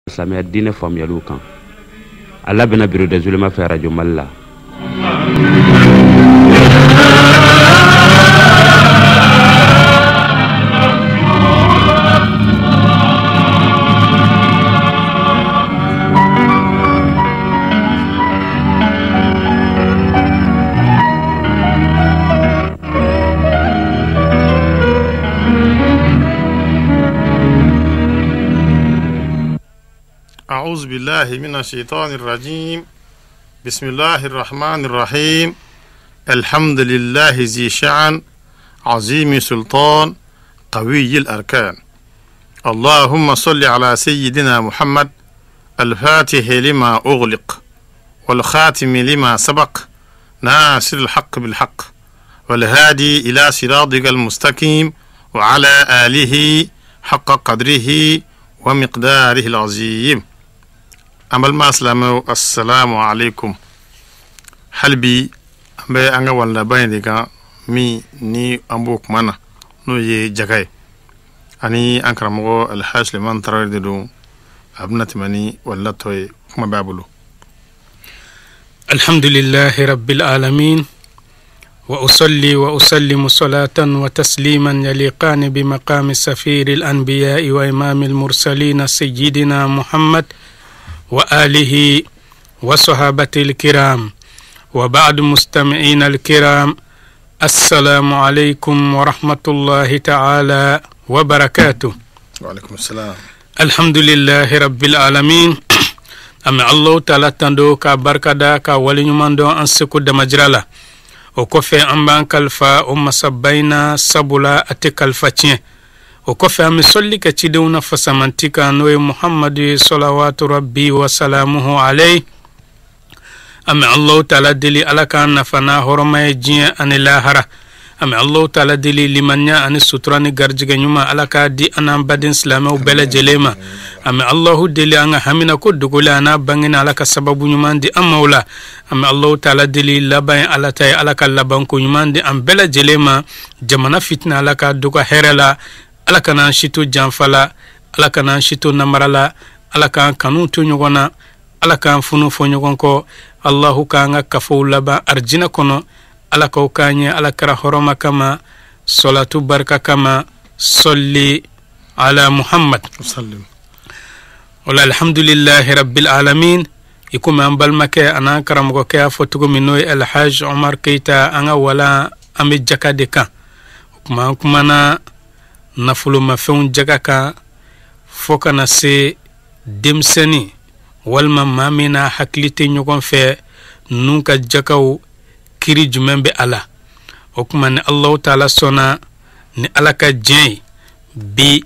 Silamɛya diinɛ faamuyaliw kan a labɛnna bureau des oulémas fɛ radio mali la. أعوذ بالله من الشيطان الرجيم. بسم الله الرحمن الرحيم. الحمد لله ذي شأن عظيم سلطان قوي الأركان. اللهم صل على سيدنا محمد الفاتح لما أغلق والخاتم لما سبق ناصر الحق بالحق والهادي إلى صراطك المستقيم وعلى آله حق قدره ومقداره العظيم. An balima silamɛw, assalamu alaikum. Hali bi an bɛ an ka walanda in de kan min ni an b'o kuma na, n'o ye jaka ye, ani an karamɔgɔ Alhaji Suleiman Tarawele de don. A bɛna tɛmɛ ni walanda tɔ ye, kuma b'a bolo. الحمد لله رب العالمين، وأصلي وأسلم صلاة وتسليما يليقان بمقام سفير الأنبياء وإمام المرسلين سيدنا محمد وآله وصحابته الكرام، وبعد. مستمعين الكرام، السلام عليكم ورحمة الله تعالى وبركاته. وعليكم السلام. الحمد لله رب العالمين. An bɛ Allahu Taala tando ka barika da ka waleɲuman dɔn an seko damajira la. O kɔfɛ, an b'an kalifa o masaba in na, sabula a tɛ kalifa tiɲɛ. O kɔfɛ, an bɛ sɔli kɛ cidenw na fasamanti kan, n'o ye Muhamadu ye, salawatu rabbi wa salamuhu alayhi. An bɛ Allahu Taala deli, Ala k'an nafa n'a hɔrɔma ye diɲɛ ani lahara. An bɛ Allahu Taala deli, limaniya ani sutura ni garijɛgɛ ɲuman, Ala k'a di an n'an baden silamɛw bɛɛ lajɛlen ma. An bɛ Allahu deli, an ka hamina ko dogolen a n'a bangena, Ala ka sababu ɲuman di an ma o la. An bɛ Allahu Taala deli, laban ye Ala ta ye, Ala ka labanko ɲuman di an bɛɛ lajɛlen ma. Jamana fitina, Ala ka dɔgɔ hɛrɛ la. Ala kana an si to janfa la, Ala kana an si to namara la, Ala k'an kanu to ɲɔgɔn na, Ala k'an funu fɔ ɲɔgɔn kɔ. Allahu k'an ka kafow laban arijinɛ kɔnɔ. Ala k'aw k'an ɲɛ, Ala kɛra hɔrɔma kama, sɔlatu barika kama, sɔli ala Muhammad. Sallim. O la, alhamdulilahi rabbil alamin. I komi an balimakɛ an'an karamɔgɔkɛ y'a fɔ cogo min, n'o ye Alhaj Omar Keita, an ka wala an bɛ jaka de kan. O tuma, an kumana nafolomafɛnw jaga kan fɔ ka na se denmisɛnnin walima maa min n'a hakili tɛ ɲɔgɔn fɛ, ninnu ka jakaw kiri jumɛn bɛ a la. O tuma, ni Alahu Taala sɔnna, ni Ala ka diɲɛ ye, bi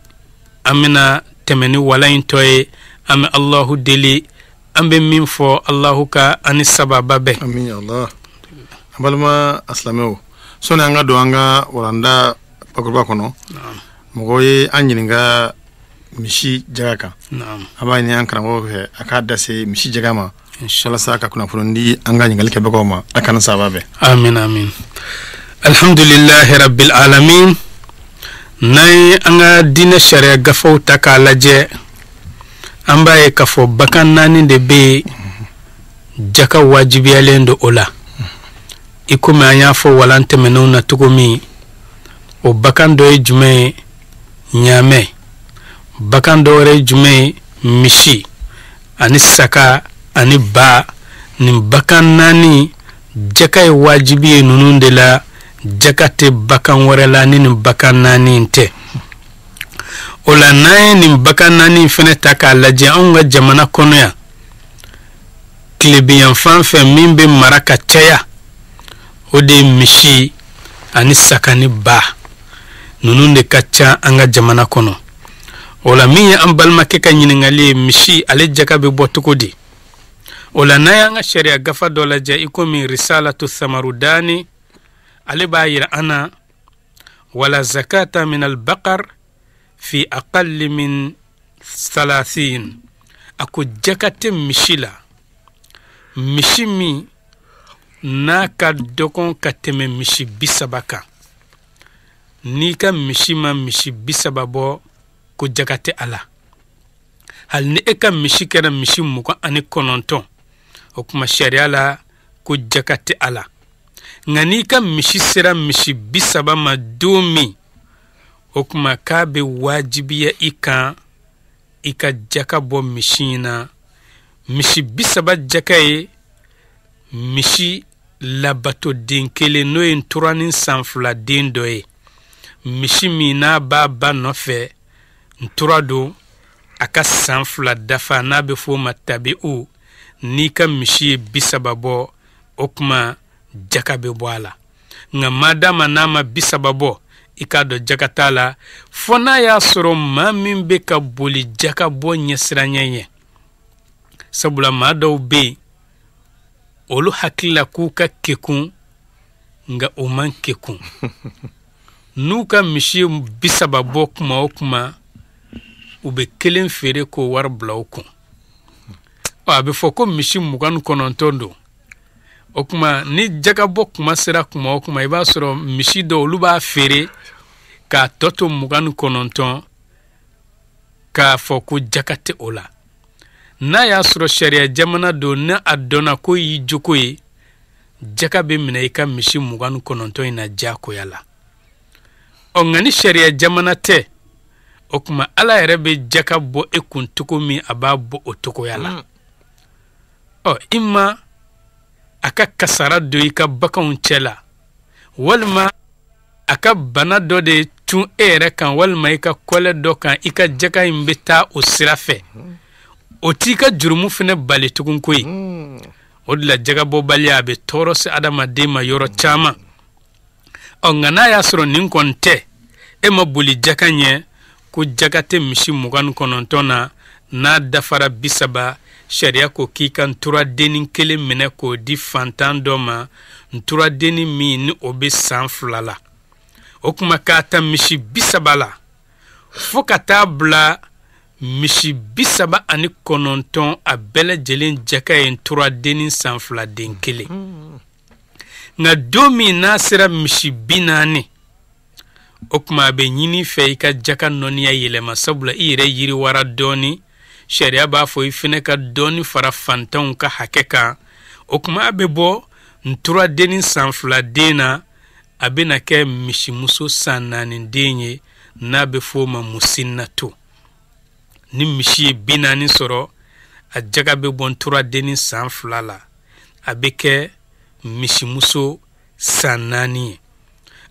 an bɛna tɛmɛ ni wala in tɔ ye. An bɛ Alahu deli, an bɛ min fɔ, Alahu ka an ni sababa bɛn. Amin ya Allah. An balima silamɛw, sɔnni an ka don an ka walanda bakuruba kɔnɔ, mɔgɔ ye an ɲininka misi jaga kan. An b'a ɲini an karamɔgɔ fɛ, a k'a da se misi jaga ma walasa ka kunnafoni di an ka ɲininkali kɛbagaw ma. A kana saba bɛn. Amin, amin. Alhamdulilahi rabbil alamin. N'an ye an ka diinɛ sariya gafew ta k'a lajɛ, an b'a ye k'a fɔ bagan naani de bɛ yen, jaka wajibiyalen don o la. I komi an y'a fɔ walan tɛmɛnenw na cogo min, o bagan dɔ ye jumɛn ye? Ɲaamɛ. Bagan dɔ wɛrɛ ye jumɛn ye? Misi ani saga ani ba. Nin bagan naani, jaka ye wajibi ye ninnu de la. Jaka tɛ bagan wɛrɛ la ni nin bagan naani in tɛ. O la, n'an ye nin bagan naani in fɛnɛ ta k'a lajɛ, anw ka jamana kɔnɔ yan, tilebinyanfan fɛ, min bɛ mara ka caya, o de ye misi ani saga ni ba. Ninnu de ka ca an ka jamana kɔnɔ. O la, min ye an balimakɛ ka ɲininkali ye, misi ale jaka bɛ bɔ cogo di? O la, n'an y'an ka sariya gafa dɔ lajɛ, i komi Risalatu Samarudani, ale b'a yira an na: wala zakata min albaqar fi aqalli min thalathin. A ko jaka tɛ misi la, misi min n'a ka dɔgɔn ka tɛmɛ misi 30 kan. N'i ka misi ma misi 30 bɔ, ko jaka tɛ a la. Hali ni e ka misi kɛra misi 29, o tuma sariya la ko jaka tɛ a la. Nka n'i ka misi sera misi 30 ma don min, o tuma k'a bɛ wajibiya i kan i ka jaka bɔ misi in na. Misi 30 jaka ye misi labatoden kelen, n'o ye nturanin san 2 den dɔ ye, misi min n'a b'a ba nɔfɛ, ntura don, a ka san 2 dafa, n'a bɛ f'o ma tabi'u. N'i ka misi ye 30 bɔ, o tuma jaka bɛ bɔ a la. Nka madama n'a ma 30 bɔ, i k'a dɔn jaka t'a la, fo n'a y'a sɔrɔ maa min bɛ ka boli jaka bɔ ɲɛsiranɲɛ ɲɛ. Sabula maa dɔw bɛ yen, olu hakili la k'u ka kekun, nka o man kekun. N'u ka misi ye 30 bɔ kuma o kuma, u bɛ kelen feere k'o wari bila u kun. A bɛ fɔ ko misi 29 don. O tuma ni jagabɔ kuma sera kuma o kuma, i b'a sɔrɔ misi dɔw olu b'a feere k'a tɔ to 29, k'a fɔ ko jaka tɛ o la. N'a y'a sɔrɔ sariya jamana don, ni a dɔnna ko y'i jogo ye, jaka bɛ minɛ i ka misi 29 in na diyagoya la. Ɔ nka ni sariya jamana tɛ, o tuma Ala yɛrɛ bɛ jaka bɔ e kun cogo min, a b'a bɔ o cogoya la. Ɔ i ma a ka kasara don i ka baganw cɛ la, walima a ka bana dɔ de tun e yɛrɛ kan, walima i ka kɔlɛ dɔ kan, i ka jaka in bɛ taa o sira fɛ, o t'i ka jurumu fana bali tugun koyi. O de la jagabɔbaliya a bɛ tɔɔrɔ se adamaden ma yɔrɔ caman. Ɔ nka n'a y'a sɔrɔ nin kɔni tɛ, e ma boli jaka ɲɛ, ko jaka tɛ misi 29 na, n'a dafara 30, sariya ko k'i ka nturadennin kelen minɛ k'o di fantan dɔ ma, nturadennin min ni o bɛ san 2 la. O tuma k'a ta misi 30 la fo ka taa bila misi 39, a bɛɛ lajɛlen jaka ye nturadennin san 2 den kelen. Nka don min n'a sera misi 40, o tuma a bɛ ɲini fɛ i ka jaka nɔniya yɛlɛma, sabula i yɛrɛ yiriwara dɔɔni. Sariya b'a fɔ i fana ka dɔɔni fara fantanw ka hakɛ kan. O tuma a bɛ bɔ nturadennin san 2 den na, a bɛna kɛ misimuso san 4 den ye, n'a bɛ f'o ma musinnatu. Ni misi ye 40 sɔrɔ, a jaga bɛ bɔ nturadennin san 2 la, a bɛ kɛ misimuso san 4 ye.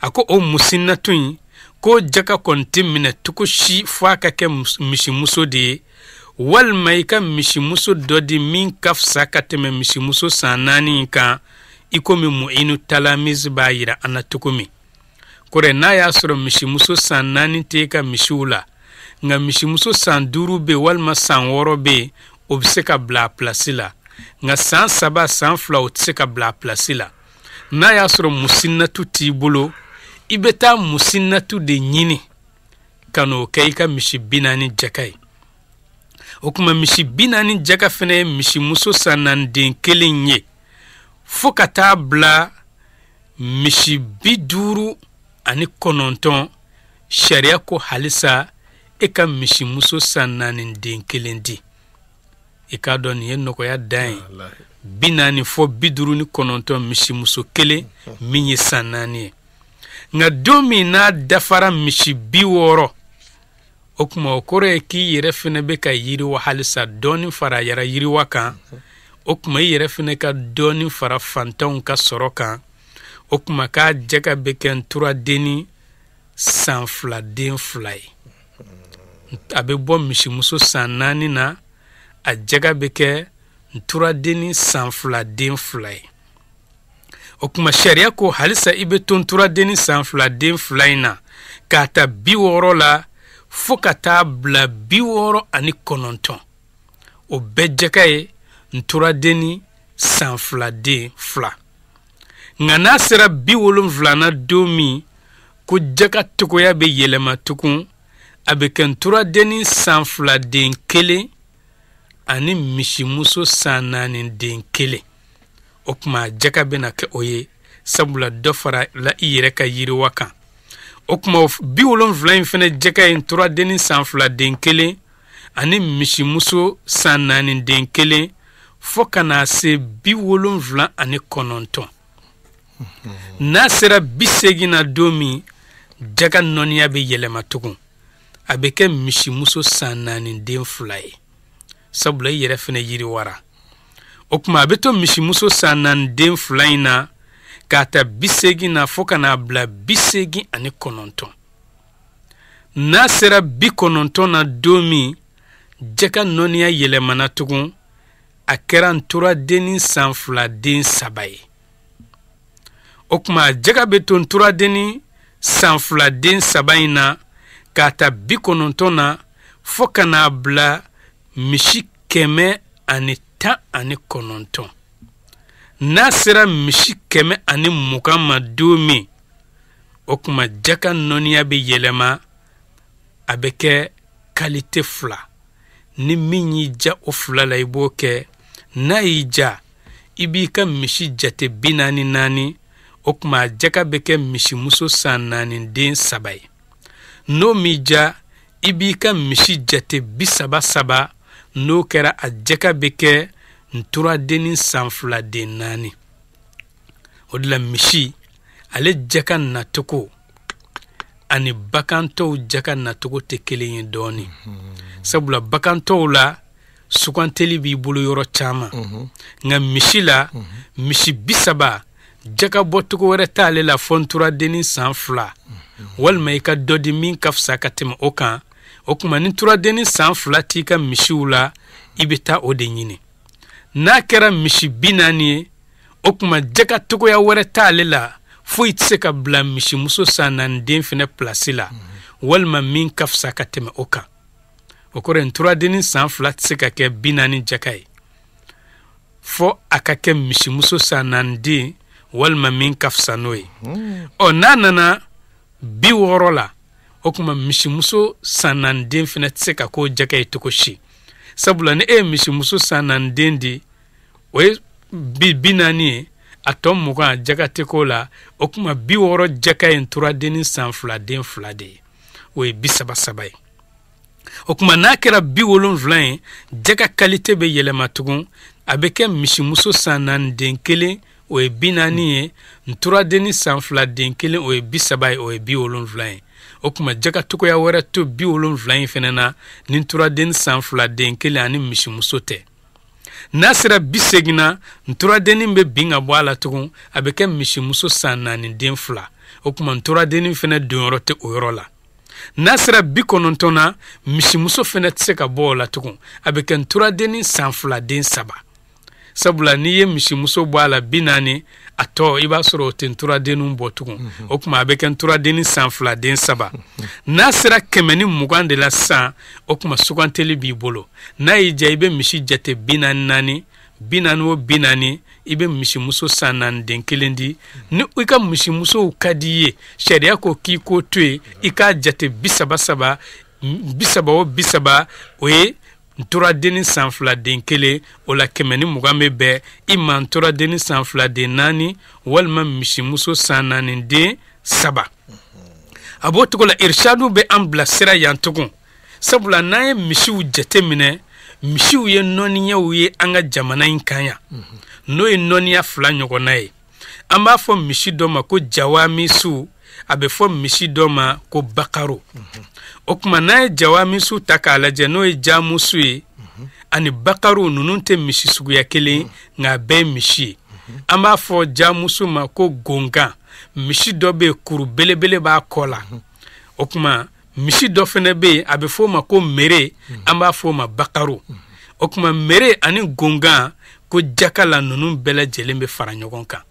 A ko o musinnatu in, ko jaga kɔni tɛ minɛ cogo si fo a ka kɛ misimuso de ye, walima i ka misimuso dɔ di min ka fisa ka tɛmɛ misimuso san 4 in kan, i komi Mu'inu Talamiz b'a yira an na cogo min. Kɔrɔ n'a y'a sɔrɔ misimuso san 4 tɛ e ka misiw la, nka misimuso san 5 bɛ yen walima san 6 bɛ yen, o bɛ se ka bila a pilasi la. Nka san 3, san 2, o tɛ se ka bila a pilasi la. N'a y'a sɔrɔ musinnatu t'i bolo, i bɛ taa musinnatu de ɲini ka n'o kɛ i ka misi 40 jaka ye. O tuma misi 40 jaka fana ye misimuso san 4 den kelen ye, fo ka taa bila misi 59, sariya ko halisa e ka misimuso san 4 den kelen di. I k'a dɔn nin ye nɔgɔya dan ye. 40 fo 59 misimuso kelen min ye san 4 ye. Nka don min n'a dafara misi 60, o tuma o kɔrɔ ye k'i yɛrɛ fana bɛ ka yiriwa halisa, dɔɔni fara yɛrɛ yiriwa kan. O tuma i yɛrɛ fana ka dɔɔni fara fantanw ka sɔrɔ kan. O tuma k'a jaka bɛ kɛ nturadenni san 2 den 2 ye. A bɛ bɔ misimuso san 4 na, a jaga bɛ kɛ nturadenni san 2 den 2 ye. O tuma sariya ko halisa i bɛ to nturadenni san 2 den 2 in na, k'a ta 60 la fo ka taa bila 69, o bɛɛ jaka ye nturadenni san 2 den 2. Nka n'a sera 70 na don min, ko jaka togoya bɛ yɛlɛma tugun, a bɛ kɛ nturadenni san 2 den kelen ani misimuso san 4 den kelen. O tuma jaka bɛna kɛ o ye, sabula dɔ fara la i yɛrɛ ka yiriwa kan. O tuma 70 in fana jaka ye nturadenni san 2 den kelen ani misimuso san 4 den 1 fo ka na se 79. N'a sera 80 na don min, jaga nɔniya bɛ yɛlɛma tugun, a bɛ kɛ misimuso san 4 den 2 ye, sabula i yɛrɛ fɛnɛ yiriwara. O tuma a bɛ to misimuso san 4 den 2 in na k'a ta 80 na fo ka n'a bila 89. N'a sera 90 na don min, jaga nɔniya yɛlɛmana tugun, a kɛra nturadennin san 2 den 3 ye. O tuma jaga bɛ to nturadennin san 2 den 3 in na k'a ta 90 na fo ka n'a bila misi 119. N'a sera misi 120 ma don min, o tuma jaga nɔniya bɛ yɛlɛma, a bɛ kɛ kalite 2. Ni min y'i ja o 2 la, i b'o kɛ. N'a y'i ja, i b'i ka misi jate 44. O tuma jaga bɛ kɛ misimuso san 4 den 3 ye. N'o m'i ja, i b'i ka misi jate 33. N'o kɛra, a jaga bɛ kɛ nturadennin san 2 den 4. O de la misi ale jaga nacogo ani bagan tɔw jaga nacogo tɛ kelen ye dɔɔnin, sabula bagan tɔw la suganteli b'i bolo yɔrɔ caman, nka misi la misi 30 jaga bɔcogo wɛrɛ t'ale la fo nturadennin san 2, walima i ka dɔ di min ka fisa ka tɛmɛ o kan. O tuma ni nturadennin san 2 t'i ka misiw la, i bɛ taa o de ɲini. N'a kɛra misi 40 ye, o tuma jaga cogoya wɛrɛ t'ale la, foyi tɛ se ka bila misimuso san 4 den fɛnɛ pilasi la, walima min ka fisa ka tɛmɛ o kan. O kɔrɔ ye nturadennin san 2 tɛ se ka kɛ 40 jaga ye, fo a ka kɛ misimuso san 4 den walima min ka fisa n'o ye. Ɔ n'a nana 60 la, o tuma misimuso san 4 den fɛnɛ tɛ se ka k'o jaga ye cogo si, sabula ni e ye misimuso san 4 den di, o ye 40 ye, a tɔ 20 jaga tɛ k'o la. O tuma 60 jaga ye nturadennin san 2 den 2 de ye, o ye 33 ye. O tuma n'a kɛra 70 ye, jaga kalite bɛ yɛlɛma tugun, a bɛ kɛ misimuso san 4 den 1, o ye 40 ye, nturadennin san 2 den 1, o ye 30 ye, o ye 70 ye. O tuma jaga cogoya wɛrɛ to 70 in fɛnɛ na ni nturadennin san 2 den 1 ani misimuso tɛ. N'a sera 80 na, nturadennin bɛ bin ka bɔ a la tugun, a bɛ kɛ misimuso san 4 den 2. O tuma nturadennin fɛnɛ donyɔrɔ tɛ o yɔrɔ la. N'a sera 90 na, misimuso fɛnɛ tɛ se ka bɔ o la tugun, a bɛ kɛ nturadennin san 2 den 3. Sabula n'i ye misimuso bɔ a la 40, a tɔ i b'a sɔrɔ o tɛ nturadenninw bɔ tugun. O tuma a bɛ kɛ nturadennin san 2 den 3. N'a sera 120 de la sisan, o tuma suganteli b'i bolo. N'a y'i diya, i bɛ misi jate 44, 40 o 40, i bɛ misimuso san 4 den 1 di. Ni i ka misimusow ka di i ye, sariya ko k'i k'o to yen, i k'a jate 33, 30 o 30, o ye nturadennin san 2 den 1, o la 120 bɛ bɛn i ma nturadennin san 2 den 4 walima misimuso san 4 den 3. A b'o cogo la, irishadu bɛ an bilasira yan tugun, sabula n'an ye misiw jate minɛ, misiw ye nɔniyaw ye an ka jamana in kan yan, n'o ye nɔniya 2 ɲɔgɔnna ye. An b'a fɔ misi dɔ ma ko jawamisu, a bɛ fɔ misi dɔ ma ko bakaro. O tuma n'an ye jawamisu ta k'a lajɛ, n'o ye jamusu ye, ani bakaro ninnu tɛ misi suguya kelen, nka a bɛɛ ye misi ye. An b'a fɔ jamusu ma ko gongan, misi dɔ bɛ yen kuru belebele b'a kɔ la. O tuma misi dɔ fɛnɛ bɛ yen, a bɛ fɔ o ma ko mere, an b'a fɔ o ma bakaro. O tuma mere ani gongan, ko jaka la ninnu bɛɛ lajɛlen bɛ fara ɲɔgɔn kan,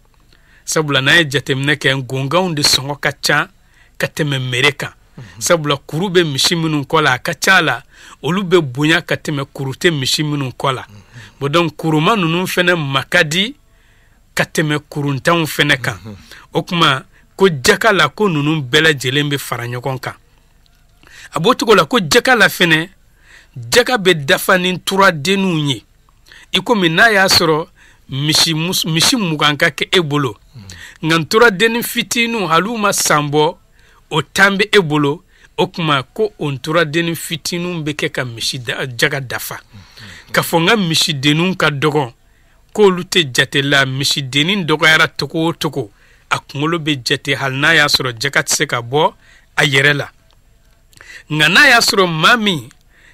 sabula n'an ye jateminɛ kɛ, gonganw de sɔngɔ ka ca ka tɛmɛ mere kan, sabula kuru bɛ misi minnu kɔ la, a ka ca la olu bɛ bonya ka tɛmɛ kuru tɛ misi minnu kɔ la. Bon donc kuruma ninnu fɛnɛ ma ka di ka tɛmɛ kuruntanw fɛnɛ kan. O tuma ko jaka la, ko ninnu bɛɛ lajɛlen bɛ fara ɲɔgɔn kan. A b'o cogo la, ko jaka la fɛnɛ, jaka bɛ dafa ni turadenninw ye, i komi n'a y'a sɔrɔ misi 20 ka kɛ e bolo, nka nturadennin fitininw hali u ma san bɔ, o 10 bɛ e bolo. O tuma ko o nturadennin fitininw bɛ kɛ ka misi jaga dafa. K'a fɔ n ka misidenninw ka dɔgɔn, k'olu tɛ jate la. Misidennin dɔgɔyara cogo o cogo, a kunkolo bɛ jate, hali n'a y'a sɔrɔ jaga tɛ se ka bɔ a yɛrɛ la. Nka n'a y'a sɔrɔ maa min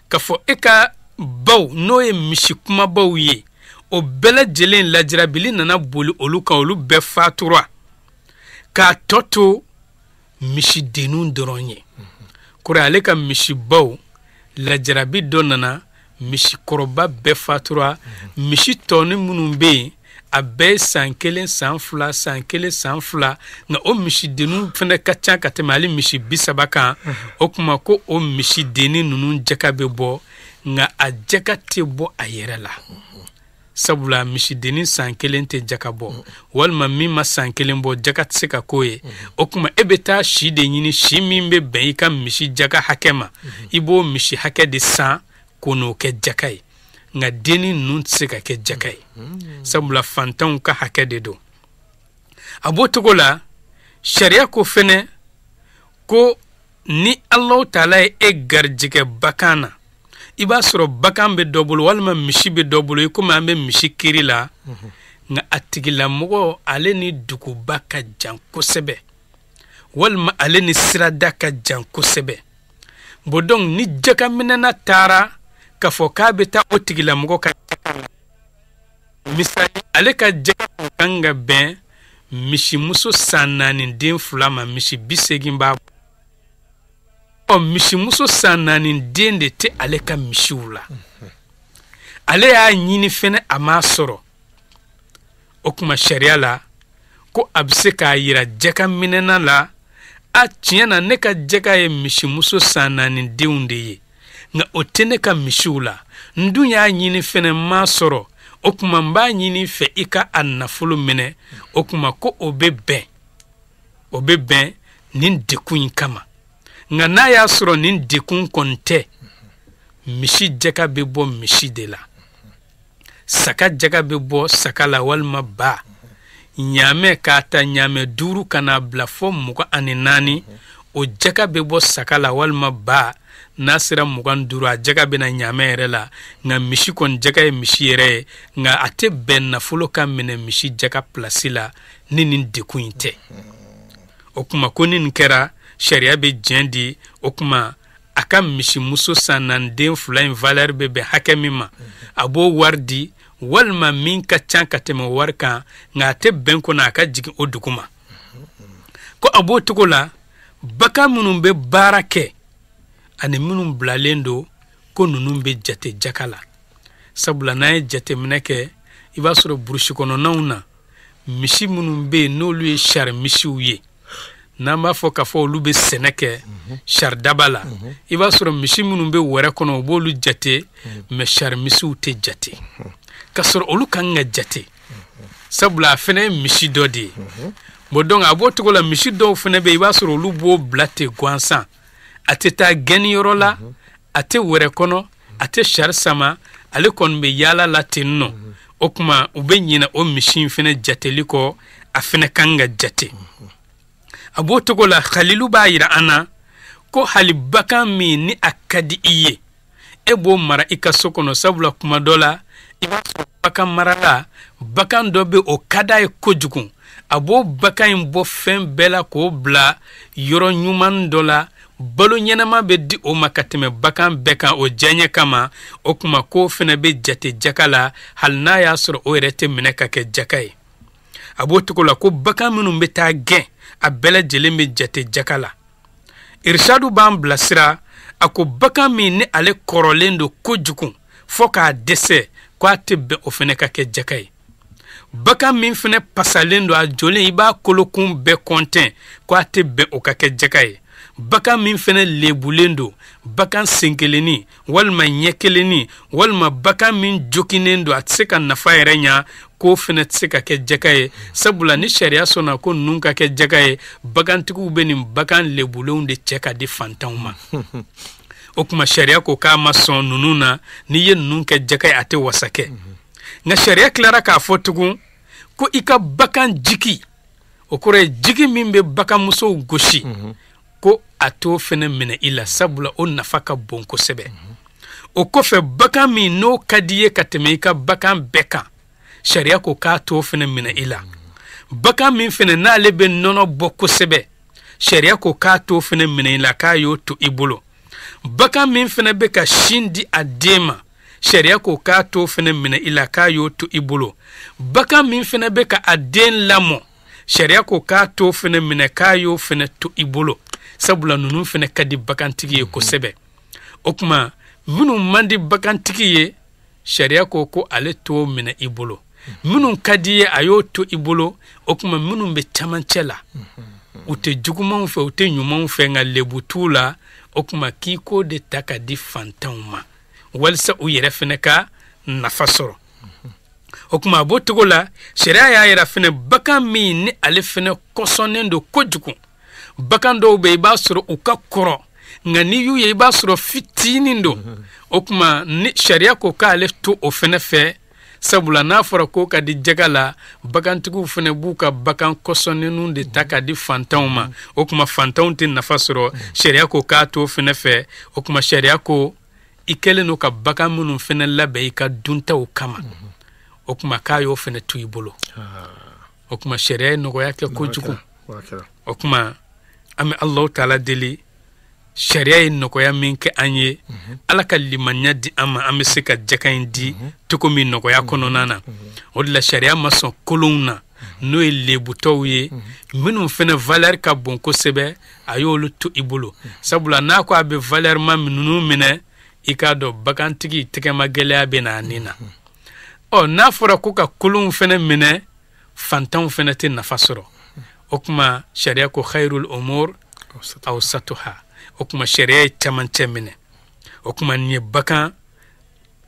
k'a fɔ e ka baw, n'o ye misi kumabaw ye, o bɛɛ lajɛlen lajirabili nana boli olu kan, olu bɛɛ fatura k'a tɔ to misidenninw dɔrɔn ye. Kɔrɔ ale ka misibaw, lajarabi dɔ nana, misikɔrɔba bɛɛ fatura, misi tɔnin minnu bɛ yen, a bɛɛ ye san 1, san 2, san 1, san 2, nka o misidenninw fana ka ca ka tɛmɛ hali misi 30 kan. O tuma ko o misidennin ninnu jaka bɛ bɔ, nka a jaka tɛ bɔ a yɛrɛ la, sabula misidennin san 1 tɛ jaka bɔ, walima min ma san 1 bɔ, jaka tɛ se ka k'o ye. O tuma e bɛ taa si de ɲini, si min bɛ bɛn i ka misi jaka hakɛ ma, i b'o misi hakɛ de san k'o n'o kɛ jaka ye. Nka dennin ninnu tɛ se ka kɛ jaka ye, sabula fantanw ka hakɛ de don. A b'o cogo la, sariya ko fɛnɛ ko ni Alahu taala ye e garijɛgɛ bagan na, i b'a sɔrɔ bagan bɛ dɔ bolo walima misi bɛ dɔ bolo, i komi an bɛ misi kiri la, nka a tigilamɔgɔ ale ni duguba ka jan kosɛbɛ, walima ale ni sirada ka jan kosɛbɛ. Bon, donc ni jakaminɛna taara k'a fɔ k'a bɛ taa o tigilamɔgɔ ka jaka la, misali ale ka jaka kan ka bɛn misimuso san 4 den 2 ma, misi 80 b'a bolo. Ɔ, misimuso san 4 den de tɛ ale ka misiw la, ale y'a ɲini fɛnɛ a m'a sɔrɔ. O tuma sariya la ko a bɛ se k'a yira jakaminɛna la, a tiɲɛ na ne ka jaka ye misimuso san 4 denw de ye, nka o tɛ ne ka misiw la, n dun y'a ɲini fɛnɛ n m'a sɔrɔ. O tuma n b'a ɲini fɛ i ka a nafolo minɛ. O tuma ko o bɛ bɛn nin dekun in kama. Nka n'a y'a sɔrɔ nin dekun kɔni tɛ, misi jaka bɛ bɔ misi de la, saga jaka bɛ bɔ saga la, walima ba. Ɲaamɛ k'a ta ɲaamɛ 5 ka n'a bila fɔ 24, o jaka bɛ bɔ saga la walima ba. N'a sera 25, a jaka bɛ na ɲaamɛ yɛrɛ la. Nka misi kɔni jaka ye misi yɛrɛ ye, nka a tɛ bɛn nafolo ka minɛ misi jaka pilasi la ni nin dekun in tɛ. O tuma ko ni nin kɛra, sariya bɛ diɲɛ di. O tuma a ka misimuso san 4 den 2 in valeur bɛ bɛn hakɛ min ma, a b'o wari di, walima min ka ca ka tɛmɛ wari kan, nka a tɛ bɛn kɔnɔ a ka jigin o duguma. Ko a b'o cogo la, bagan minnu bɛ baara kɛ ani minnu bilalen don, ko ninnu bɛ jate jaka la. Sabula n'an ye jateminɛ kɛ, i b'a sɔrɔ burusi kɔnɔnaw na, misi minnu bɛ yen n'olu ye sari misiw ye, n'an b'a fɔ k'a fɔ olu bɛ sɛnɛ kɛ saridaba la, i b'a sɔrɔ misi minnu bɛ wɛrɛ kɔnɔ, u b'olu jate, mɛ sari misiw tɛ jate, k'a sɔrɔ olu kan ka jate, sabula a fana ye misi dɔ de ye. Bon, donc a b'o cogo la, misi dɔw fana bɛ yen, i b'a sɔrɔ olu b'o bila ten gansan, a tɛ taa gɛnniyɔrɔ la, a tɛ wɛrɛ kɔnɔ, a tɛ sari sama, ale kɔni bɛ yaala la ten nɔ. O tuma u bɛ ɲinɛ o misi in fana jateli kɔ, a fana kan ka jate. A b'o cogo la, Khalilu b'a yira an na ko hali bagan min ni a ka di i ye, e b'o mara i ka so kɔnɔ, sabula kuma dɔ la i b'a sɔrɔ bagan marala, bagan dɔ bɛ o ka d'a ye kojugu, a b'o bagan in bɔ fɛn bɛɛ la k'o bila yɔrɔ ɲuman dɔ la, balo ɲɛnama bɛ di o ma ka tɛmɛ bagan bɛɛ kan o diyaɲɛ kama. O tuma k'o fana bɛ jate jaka la, hali n'a y'a sɔrɔ o yɛrɛ tɛ minɛ ka kɛ jaka ye. A b'o cogo la ko bagan minnu bɛ taa gɛn, a bɛɛ lajɛlen bɛ jate jaka la. Irishadu b'an bilasira, a ko bagan min ni ale kɔrɔlen don kojugu fo k'a dɛsɛ, ko a tɛ bɛn o fana ka kɛ jaka ye. Bagan min fana pasalen don, a jɔlen i b'a kolokun bɛɛ kɔntɛn, ko a tɛ bɛn o ka kɛ jaka ye. Bagan min fana lebulen don, bagan sen kelenni walima ɲɛ kelenni, walima bagan min jokinnen don, a tɛ se ka nafa yɛrɛ ɲa, k'o fana tɛ se ka kɛ jaka ye. Sabula ni sariya sɔnna ko ninnu ka kɛ jaka ye, bagantigiw bɛ nin bagan lebulenw de cɛ ka di fantanw ma. O tuma sariya ko k'a ma sɔn ninnu na, n'i ye ninnu kɛ jaka ye, a tɛ wasa kɛ. Nka sariya tilara k'a fɔ tugun ko i ka bagan jigi, o kɔrɔ ye jigi min bɛ baganmusow gosi, ko a t'o fɛnɛ minɛ i la, sabula o nafa ka bon kosɛbɛ. O kɔfɛ bagan min n'o ka di i ye ka tɛmɛ i ka bagan bɛɛ kan, sariya ko k'a t'o fɛnɛ minɛ i la. Bagan min fɛnɛ n'ale bɛ nɔnɔ bɔ kosɛbɛ, sariya ko k'a t'o fɛnɛ minɛ i la, k'a y'o to i bolo. Bagan min fɛnɛ bɛ ka sin di a den ma, sariya ko k'a t'o fɛnɛ minɛ i la, k'a y'o to i bolo. Bagan min fɛnɛ bɛ ka a den lamɔ, sariya ko k'a t'o fɛnɛ minɛ, k'a y'o fɛnɛ to i bolo, sabula ninnu fɛnɛ ka di bagantigi ye kosɛbɛ. O tuma minnu man di bagantigi ye, sariya ko ko ale t'o minɛ i bolo. Minnu ka di ye, a y'o to i bolo. O tuma minnu bɛ camancɛ la, u tɛ jugumanw fɛ, u tɛ ɲumanw fɛ, nka lebu t'u la, o tuma k'i k'o de ta ka di fantanw ma walisa u yɛrɛ fɛnɛ ka nafa sɔrɔ. O tuma a b'o cogo la, sariya y'a yira fɛnɛ bagan min ni ale fɛnɛ kɔsɔnnen don kojugu. Bagan dɔw bɛ yen, i b'a sɔrɔ u ka kɔrɔ, nka n'i y'u ye i b'a sɔrɔ fitinin don. O tuma ni sariya ko k'ale to o fɛnɛ fɛ, sabula n'a fɔra k'o ka di jɛgɛ la, bagantigiw fɛnɛ b'u ka bagan kɔsɔnnenw de ta ka di fantanw ma. O tuma fantanw tɛ nafa sɔrɔ, sariya ko k'a t'o fɛnɛ fɛ. O tuma sariya ko i kɛlen don ka bagan minnu fɛnɛ labɛn i ka duntaw kama, o tuma k'a y'o fɛnɛ to i bolo. O tuma sariya ye nɔgɔya kɛ kojugu. O tuma an bɛ Alahu taala deli, sariya ye nɔgɔya min kɛ an ye, Ala ka limaniya di an ma, an bɛ se ka jaka in di cogo min nɔgɔya kɔnɔna na. O de la sariya ma sɔn kolonw na, n'o ye lebutɔw ye, minnu fɛnɛ valeur ka bon kosɛbɛ, a y'olu to i bolo. Sabula n'a ko a bɛ valeur ma minnu minɛ, i k'a dɔn bagantigi tɛgɛma gɛlɛya bɛ na a nin na. Ɔ n'a fɔra ko ka kolonw fɛnɛ minɛ, fantanw fɛnɛ tɛ nafa sɔrɔ. O tuma sariya ko khairul umur awsatuha. O tuma sariya ye camancɛ minɛ. O tuma nin ye bagan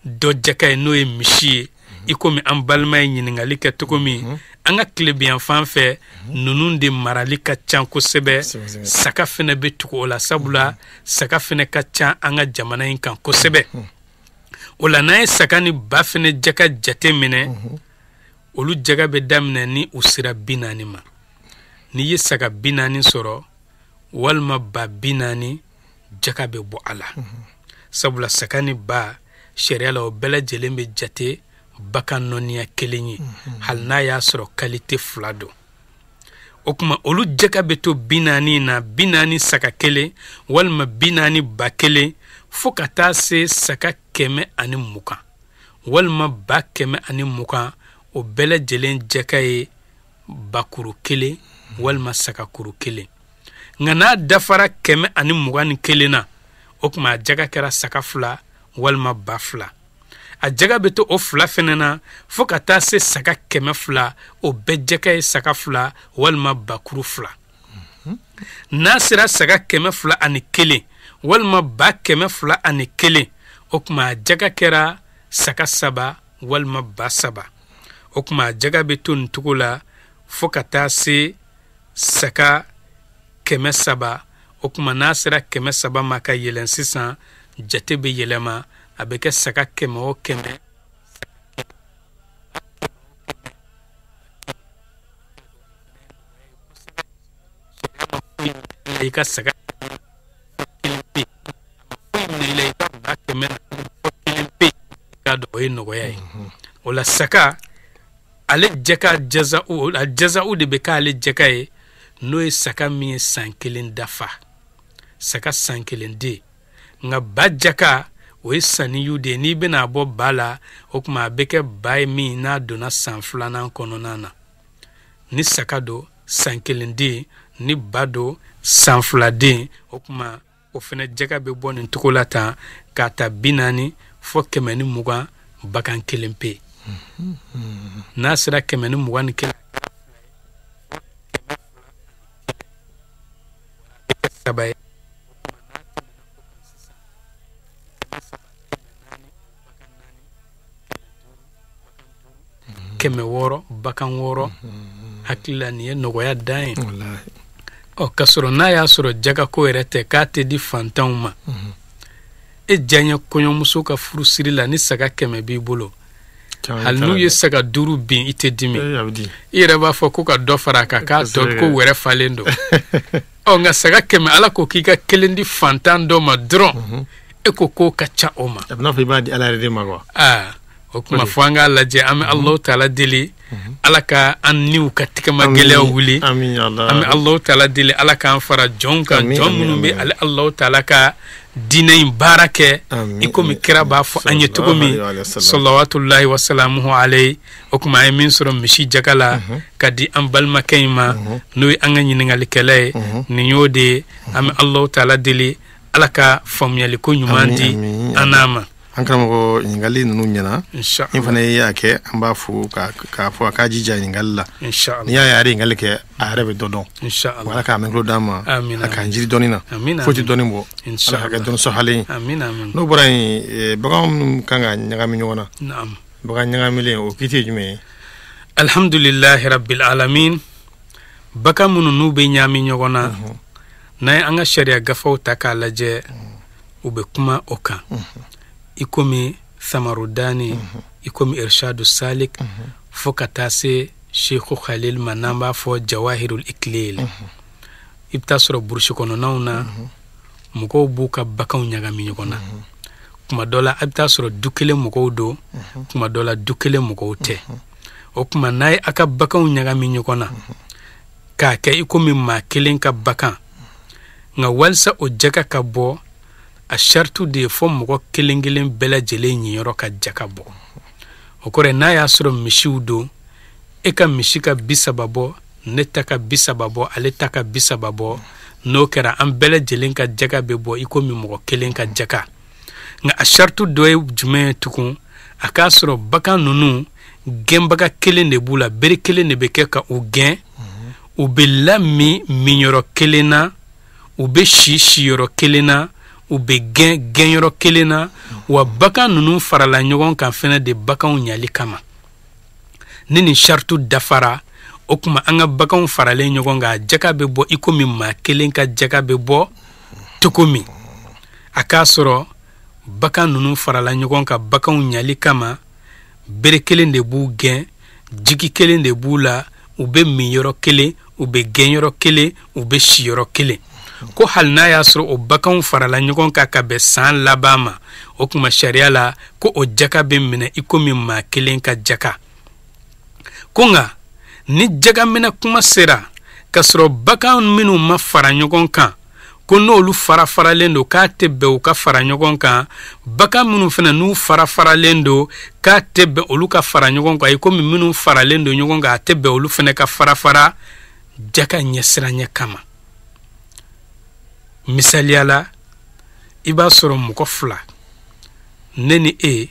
dɔ jaka ye, n'o ye misi ye. I komi an balima ye ɲininkali kɛ cogo min, an ka tilebiyanfan fɛ ninnu de marali ka ca kosɛbɛ. Saga fɛnɛ bɛ tugu o la, sabula saga fɛnɛ ka ca an ka jamana in kan kosɛbɛ. O la n'an ye saga ni ba fɛnɛ jaka jate minɛ, olu jaka bɛ daminɛ ni u sera 40 ma. N'i ye saga 40 sɔrɔ walima ba 40, jaka bɛ bɔ a la. Sabula saga ni ba sariya la o bɛɛ lajɛlen bɛ jate bagan nɔniya kelen ye, hali n'a y'a sɔrɔ kalite fila don. O tuma olu jaka bɛ to 40 na, 40 saga kelen walima 40 ba kelen, fo ka taa se saga 120 walima ba 120. O bɛɛ lajɛlen jaka ye bakuru kelen walima sagakuru kelen. Nka n'a dafara 121 na, o tuma a jaka kɛra saga fila walima ba fila. A jaga bɛ to o fila fɛnɛ na fo ka taa se saga 200, o bɛɛ jaka ye saga fila walima bakuru fila. N'a sera saga 201 walima ba 201, o tuma a jaga kɛra saga saba walima ba saba. O tuma a jaga bɛ to nin cogo la fo ka taa se saga 300. O tuma n'a sera 300 ma ka yɛlɛn sisan, jate bɛ yɛlɛma, a bɛ kɛ saga 100 o 100. I ka saga kelen pe, foyi minɛ i la, i ka ba 100 na kelen pe, i k'a dɔn o ye nɔgɔya ye. O la saga ale jaka jaza'u, a jaza'u de bɛ k'ale jaka ye, n'o ye saga min ye san kelen dafa, saga san kelen den. Nka ba jaka o ye saniyu de ye. N'i bɛna a bɔ ba la, o tuma a bɛ kɛ ba ye min n'a donna san filanan kɔnɔna na. Ni saga don san kelen den, ni ba don san fila den, o tuma o fɛnɛ jaka bɛ bɔ nin cogo la tan, k'a ta 40 fo 120 bagan kelen pe. N'a sera 121, saba ye. 600 bagan wɔɔrɔ. Hakili la nin ye nɔgɔya dan ye. Ɔ k'a sɔrɔ n'a y'a sɔrɔ jagako yɛrɛ tɛ, k'a tɛ di fantanw ma. E diyaɲɛ kɔɲɔmuso ka furusiri la, ni saga 100 b'i bolo, hali n'u ye saga 5 bin, i tɛ dimi. I yɛrɛ b'a fɔ ko ka dɔ fara a kan, k'a tɔ ko wɛrɛ falen don. Ɔ, nka saga 100, Ala ko k'i ka kelen di fantan dɔ ma dɔrɔn, e ko k'o ka ca o ma. A bɛ n'a fɔ i b'a di Ala yɛrɛ de ma quoi. Aa, o tuma fo an k'a lajɛ. An bɛ Alahu Taala deli, Ala ka an niw ka tigɛma gɛlɛyaw wuli. An bɛ Alahu Taala deli, Ala k'an fara jɔnw kan, jɔn minnu bɛ ale Alahu Taala ka diinɛ in baara kɛ i komi kira b'a fɔ an ye cogo min, salawatulahi wasalamuhu alayhi. O tuma an ye min sɔrɔ misi jaga la ka di an balimakɛ in ma, n'o ye an ka ɲininkalikɛla ye, nin y'o de ye. An bɛ Alahu Taala deli, Ala ka faamuyaliko ɲuman di an n'a ma. An karamɔgɔ, ɲininkali ninnu ɲɛna. Ni fana y'a kɛ, an b'a fo k'a fɔ a k'a jija ɲininkali la. N'i y'a ye a yɛrɛ ɲininkali kɛ, a yɛrɛ bɛ dɔ dɔn. Ala k'a mɛn tulo d'an ma, a k'an jiri dɔnni na, foyi tɛ dɔnni bɔ, Ala ka kɛ dɔnni sɔhalen ye. N'o bɔra yen, bagan minnu kan ka ɲagami ɲɔgɔn na, bagan ɲagamilen, o kiti ye jumɛn ye? Alhamdulilahi rabbil alamin. Bagan minnu n'u bɛ ɲagami ɲɔgɔn na, n'an ye an ka sariya gafew ta k'a lajɛ, u bɛ kuma o kan, i komi Samarudani, i komi Irshadu Salik, fo ka taa se Sheikhu Khalil ma, n'an b'a fɔ Jawahirul Iklil. I bɛ taa sɔrɔ burusi kɔnɔnaw na, mɔgɔw b'u ka baganw ɲagami ɲɔgɔn na. Kuma dɔ la, a bɛ taa sɔrɔ du kelen mɔgɔw don, kuma dɔ la, du kelen mɔgɔw tɛ. O tuma, n'a ye a ka baganw ɲagami ɲɔgɔn na k'a kɛ i komi maa kelen ka bagan, nka walisa o jaka ka bɔ, a saritu de ye fɔ mɔgɔ kelen kelen bɛɛ lajɛlen ɲiyɔrɔ ka jaka bɔ. O kɔrɔ ye, n'a y'a sɔrɔ misiw don, e ka misi ka 30 bɔ, ne ta ka 30 bɔ, ale ta ka 30 bɔ. N'o kɛra, an bɛɛ lajɛlen ka jaka bɛ bɔ i komi mɔgɔ kelen ka jaka. Nka a saritu dɔ ye jumɛn ye tugun? A k'a sɔrɔ bagan ninnu, gɛnbaga kelen de b'u la, bere kelen de bɛ kɛ ka u gɛn, u bɛ lamin minyɔrɔ kelen na, u bɛ si siyɔrɔ kelen na, u bɛ gɛn gɛnyɔrɔ kelen na. Wa bagan ninnu farala ɲɔgɔn kan fɛnɛ de baganw ɲali kama. Ni nin saritu dafara, o tuma an ka baganw faralen ɲɔgɔn kan, jaka bɛ bɔ i komi maa kelen ka jaka bɛ bɔ cogo min. A k'a sɔrɔ bagan ninnu farala ɲɔgɔn kan baganw ɲali kama, bere kelen de b'u gɛn, jigi kelen de b'u la, u bɛ min yɔrɔ kelen, u bɛ gɛn yɔrɔ kelen, u bɛ si yɔrɔ kelen. Ko hali n'a y'a sɔrɔ o baganw farala ɲɔgɔn kan ka bɛn san laban ma, o tuma sariya la ko o jaka bɛ minɛ i komi maa kelen ka jaka. Ko nka ni jagaminɛ kuma sera ka sɔrɔ bagan minnu ma fara ɲɔgɔn kan, ko n'olu fara faralen don, k'a tɛ bɛn u ka fara ɲɔgɔn kan, bagan minnu fana n'u fara faralen don, k'a tɛ bɛn olu ka fara ɲɔgɔn kan, i komi minnu faralen don ɲɔgɔn kan, a tɛ bɛn olu fana ka fara fara jaka ɲɛsiranɲɛ kama. Misaliya la, i b'a sɔrɔ mɔgɔ fila, ne ni e,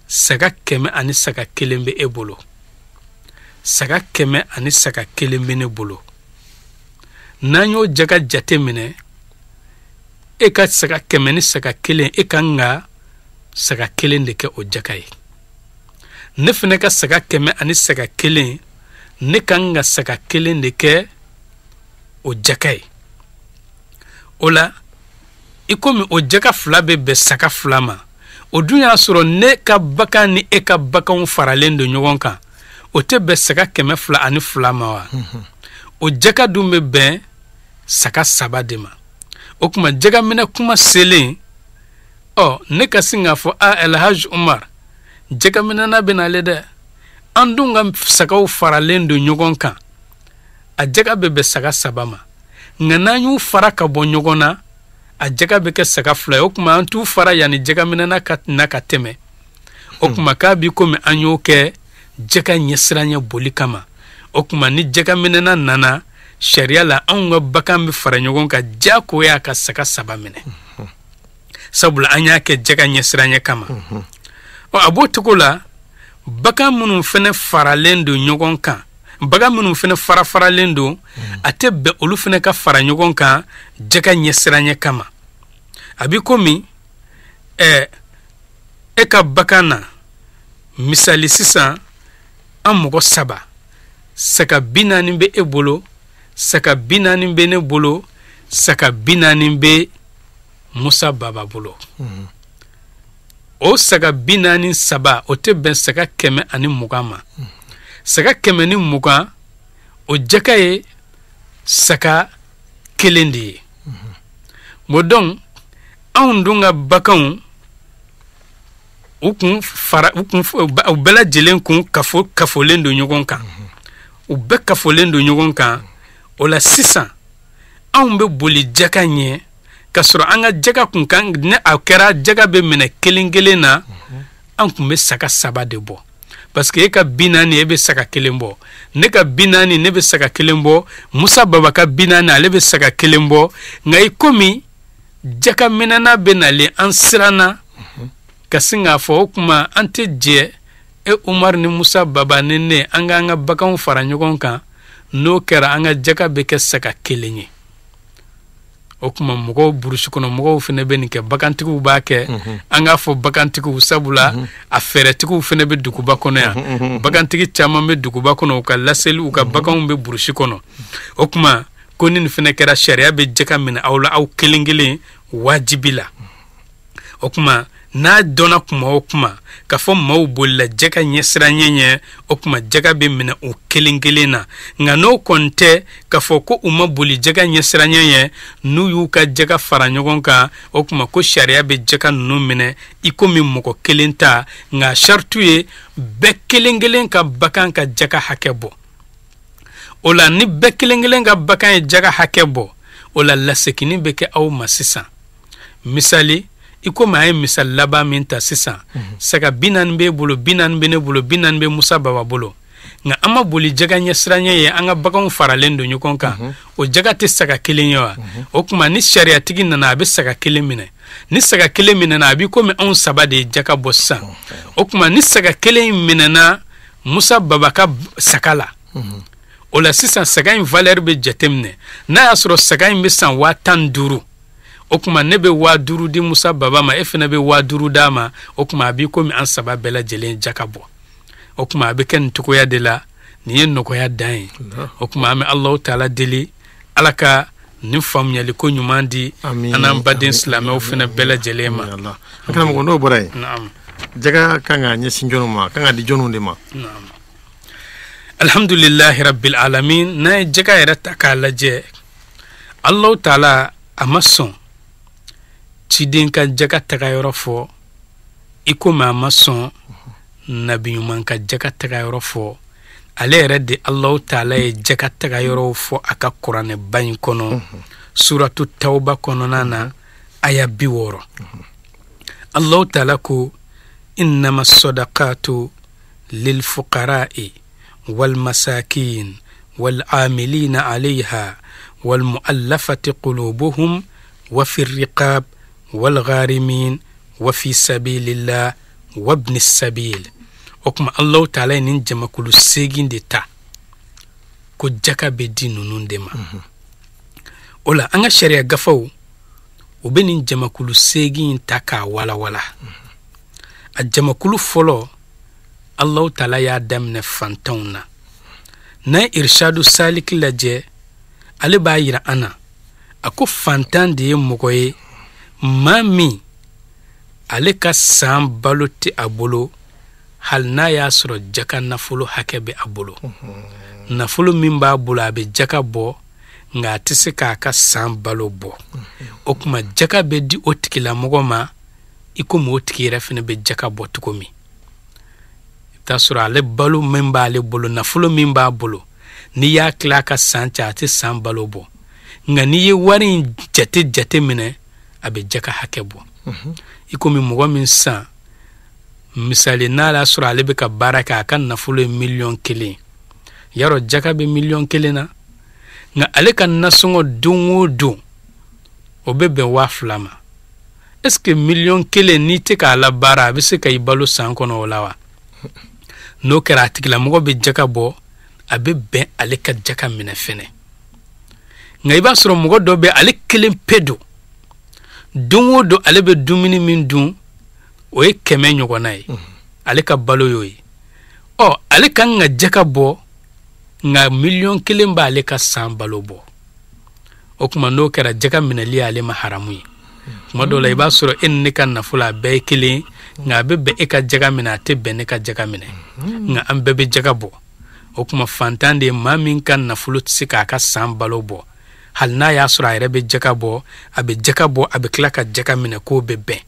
saga 100 ani saga kelen bɛ e bolo, saga 100 ani saga kelen bɛ ne bolo. N'an y'o jaga jate minɛ, e ka saga 100 ni saga kelen, e kan ka saga kelen de kɛ o jaga ye. Ne fana ka saga 100 ani saga kelen, ne kan ka saga kelen de kɛ o jaga ye. O la, i komi o jaga fila bɛ bɛn saga fila ma, o dun y'a sɔrɔ ne ka bagan ni e ka baganw faralen don ɲɔgɔn kan, o tɛ bɛn saga 202 ma wa? O jaga dun bɛ bɛn saga saba de ma. O tuma, jagaminɛ kuma selen, ɔ, ne ka sin k'a fɔ: "A, Alhaji Umar, jagaminɛna bɛ n'ale dɛ. An dun ka sagaw faralen don ɲɔgɔn kan, a jaga bɛ bɛn saga saba ma. Nka n'an y'u fara ka bɔ ɲɔgɔn na, a jaga bɛ kɛ saga fila ye. O tuma an t'u fara yanni jagaminɛna ka na ka tɛmɛ." O tuma k'a bi komi an y'o kɛ jaga ɲɛsiranɲɛ boli kama. O tuma ni jagaminɛna nana, sariya la anw ka bagan bɛ fara ɲɔgɔn kan diyagoya ka saga saba minɛ, sabula an y'a kɛ jaga ɲɛsiranɲɛ kama. Ɔ, a b'o cogo la, bagan minnu fɛnɛ faralen don ɲɔgɔn kan, bagan minnu fɛnɛ fara faralen don, a tɛ bɛn olu fɛnɛ ka fara ɲɔgɔn kan jaga ɲɛsiranɲɛ kama. A bi komi e ka bagan na, misali sisan, an mɔgɔ saba, saga 40 bɛ e bolo, saga 40 bɛ ne bolo, saga 40 bɛ Musa Baba bolo. O saga 43, o tɛ bɛn saga 120 ma. Saga 120, o jaka ye saga kelen de ye. Bon, donc anw dun ka baganw, u kun fara u kun, u bɛɛ lajɛlen kun kafo kafolen don ɲɔgɔn kan, u bɛɛ kafolen don ɲɔgɔn kan. O la sisan, anw bɛ boli jaka ɲɛ k'a sɔrɔ an ka jaka kun kan, ni a kɛra jaka bɛ minɛ kelen kelen na, an kun bɛ saga saba de bɔ, parce que e ka 40, e bɛ saga kelen bɔ, ne ka 40, ne bɛ saga kelen bɔ, Musa Baba ka 40, ale bɛ saga kelen bɔ. Nka i komi jaka minɛna bɛ nalen, an siranna ka sin k'a fɔ o tuma an tɛ jɛ, e Umaru ni Musa Baba ni ne, an k'an ka baganw fara ɲɔgɔn kan. N'o kɛra, an ka jaka bɛ kɛ saga kelen ye. O tuma mɔgɔw, burusi kɔnɔ mɔgɔw fana bɛ nin kɛ, bagantigiw b'a kɛ. An k'a fɔ bagantigiw, sabula a fɛɛrɛtigiw fana bɛ duguba kɔnɔ yan. Bagantigi caman bɛ duguba kɔnɔ, u ka laseli, u ka baganw bɛ burusi kɔnɔ. O tuma ko ni nin fana kɛra, sariya bɛ jaka minɛ aw la, aw kelen kelen, wajibi la. O tuma n'a dɔnna kuma o kuma k'a fɔ maaw bolila jaka ɲɛsiranɲɛ ɲɛ, o tuma jaka bɛ minɛ u kelen kelen na. Nka n'o kɔni tɛ k'a fɔ ko u ma boli jaka ɲɛsiranɲɛ ɲɛ, n'u y'u ka jaka fara ɲɔgɔn kan, o tuma ko sariya bɛ jaka ninnu minɛ i komi mɔgɔ kelen ta. Nka saritu ye bɛɛ kelen kelen ka bagan ka jaka hakɛ bɔ. O la, ni bɛɛ kelen kelen ka bagan ye jaka hakɛ bɔ, o la laseginni bɛ kɛ aw ma sisan. Misali, i komi an ye misali laban min ta sisan, saga 40 b'e bolo, 40 bɛ ne bolo, 40 bɛ Musa Baba bolo, nka an ma boli jaga ɲɛsiranɲɛ ye, an ka baganw faralen don ɲɔgɔn kan, o jaga tɛ saga kelen ye wa? O tuma ni sariyatigi nana, a bɛ saga kelen minɛ. Ni saga kelen minɛna, a b'i komi anw saba de ye jaga bɔ sisan. O tuma ni saga kelen in minɛna Musa Baba ka saga la, o la sisan saga in valeur bɛ jateminɛ. N'a y'a sɔrɔ saga in bɛ san 15 000, o tuma ne bɛ 5000 di Musa Baba ma, e fana bɛ 5000 d'a ma. O tuma a b'i komi an saba bɛɛ lajɛlen jaka bɔ. O tuma a bɛ kɛ nin cogoya de la. Nin ye nɔgɔya dan ye. O tuma an bɛ Alahu taala deli, Ala ka nin faamuyali ko ɲuman di an n'an baden silamɛw fana bɛɛ lajɛlen ma. An karamɔgɔ, n'o bɔra yen, jaga kan ka ɲɛsin jɔnw ma, kan ka di jɔnw de ma? Alhamdulilahi rabbil alamin. N'an ye jaga yɛrɛ ta k'a lajɛ, Alahu taala a ma sɔn ciden ka jaga taga yɔrɔ fɔ, i komi a ma sɔn nabi ɲuman ka jaga taga yɔrɔ fɔ. Ale yɛrɛ de, Alahu taala, ye jaga taga yɔrɔw fɔ a ka kuranɛba in kɔnɔ, suratu Tawba kɔnɔna na, aya 60. Alahu taala ko: innama sadaqatu lilfuqara'i walmasakin والعاملين عليها والمؤلفة قلوبهم وفي الرقاب والغارمين وفي سبيل الله وابن السبيل. O kuma Allahu taala ye nin jamakulu seegin de ta ko jaka bɛ di ninnu de ma. O la an ka sariya gafaw, u bɛ nin jamakulu seegin ta k'a walawala. A jamakulu fɔlɔ, Allahu taala y'a daminɛ fantanw na. N'an ye Irishadu Saliki lajɛ, ale b'a yira an na, a ko fantan de ye mɔgɔ ye, maa min ale ka san balo tɛ a bolo, hali n'a y'a sɔrɔ jaka nafolo hakɛ bɛ a bolo. Nafolo min b'a bolo, a bɛ jaka bɔ, nka a tɛ se k'a ka san balo bɔ. O tuma jaka bɛ di o tigilamɔgɔ ma i komi o tigi yɛrɛ fana bɛ jaka bɔ cogo min. I bɛ t'a sɔrɔ ale balo min b'ale bolo, nafolo min b'a bolo, n'i y'a tila a ka san cɛ, a tɛ san balo bɔ. Nka n'i ye wari in jate jate minɛ, a bɛ jaka hakɛ bɔ. I komi mɔgɔ min san, misali, n'a y'a sɔrɔ ale bɛ ka baara kɛ, a ka nafolo ye 1 miliyɔn. Yarɔ, jaka bɛ 1 miliyɔn na, nka ale ka nasɔngɔ don o don, o bɛ bɛn 2000 ma. Est ce que 1 miliyɔn n'i tɛ k'a la baara, a bɛ se ka i balo san kɔnɔ o la wa? N'o kɛra, a tigilamɔgɔ bɛ jaka bɔ, a bɛ bɛn ale ka jaka minɛ fɛnɛ. Nka i b'a sɔrɔ mɔgɔ dɔ bɛ, ale kelen pe don, don o don ale bɛ dumuni min dun, o ye 100 ɲɔgɔnna ye, ale ka balo y'o ye. Ɔ, ale kan ka jaka bɔ, nka 1 miliyɔn b'ale ka san balo bɔ. O tuma n'o kɛra, jaka minɛli y'ale ma haramu ye. Tuma dɔw la, i b'a sɔrɔ e ni ne ka nafolo, a bɛɛ ye kelen, nka a bɛ bɛn e ka jaga minɛ, a tɛ bɛn ne ka jaga minɛ, nka an bɛɛ bɛ jaga bɔ. O tuma fantan de ye maa min ka nafolo tɛ se k'a ka san balo bɔ. Hali n'a y'a sɔrɔ a yɛrɛ bɛ jaka bɔ, a bɛ jaka bɔ, a bɛ tila ka jaka minɛ, k'o bɛ bɛn.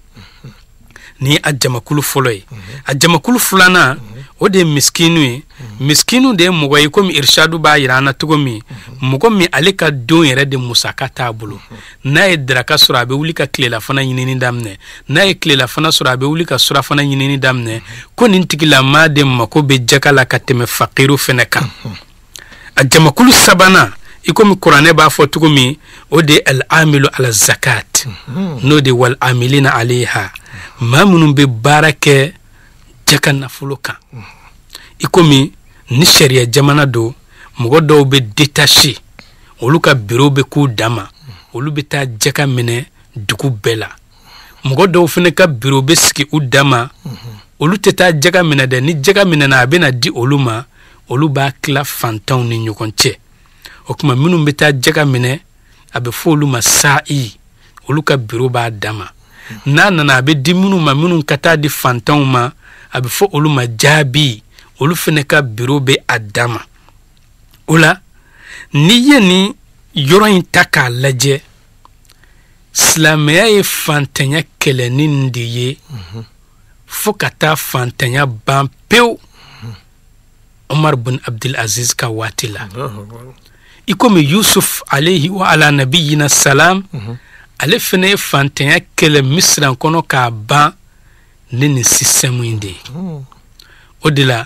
Ni a jamakulu fɔlɔ ye. A jamakulu filanan, o de ye miskinu ye. Miskinu de ye mɔgɔ ye, komi irishadu b'a yira an na cogo min, mɔgɔ min ale ka don yɛrɛ de musaka t'a bolo. N'a ye daraka sɔrɔ, a bɛ wuli ka tilelafana ɲinini daminɛ. N'a ye tilelafana sɔrɔ, a bɛ wuli ka surafana ɲinini daminɛ. Ko nin tigilamaa de mako bɛ jaka la ka tɛmɛ fakiru fɛnɛ kan. A jamakulu sabanan, i komi kuranɛ b'a fɔ cogo min, o de ye al-amilu ala zakat, n'o de wal amilina alayha, maa minnu bɛ baara kɛ jaka nafolo kan. I komi ni sariya jamana don, mɔgɔ dɔw bɛ détaché, olu ka bureau bɛ k'u dama, olu bɛ taa jaka minɛ dugu bɛɛ la. Mɔgɔ dɔw fana ka bureau bɛ sigi u dama, olu tɛ taa jaka minɛ dɛ. Ni jaka minɛna, a bɛna di olu ma, olu b'a tila fantanw ni ɲɔgɔn cɛ. O tuma minnu bɛ taa jaka minɛ, a bɛ fɔ olu ma sa'i, olu ka bureau b'a dama. N'a nana, a bɛ di minnu ma, minnu ka taa di fantanw ma, a bɛ fɔ olu ma jaabi, olu fana ka bureau bɛ a dama. O la, n'i ye nin yɔrɔ in ta k'a lajɛ, silamɛya ye fantanya kɛlɛ ni nin de ye fo ka taa fantanya ban pewu Omar bin Abdul Aziz ka waati la. I komi Yusuf alayhi wa ala nabiyina salam, ale fana ye fantanya kɛlɛ Misira kɔnɔ k'a ban ni nin système in de ye. O de la,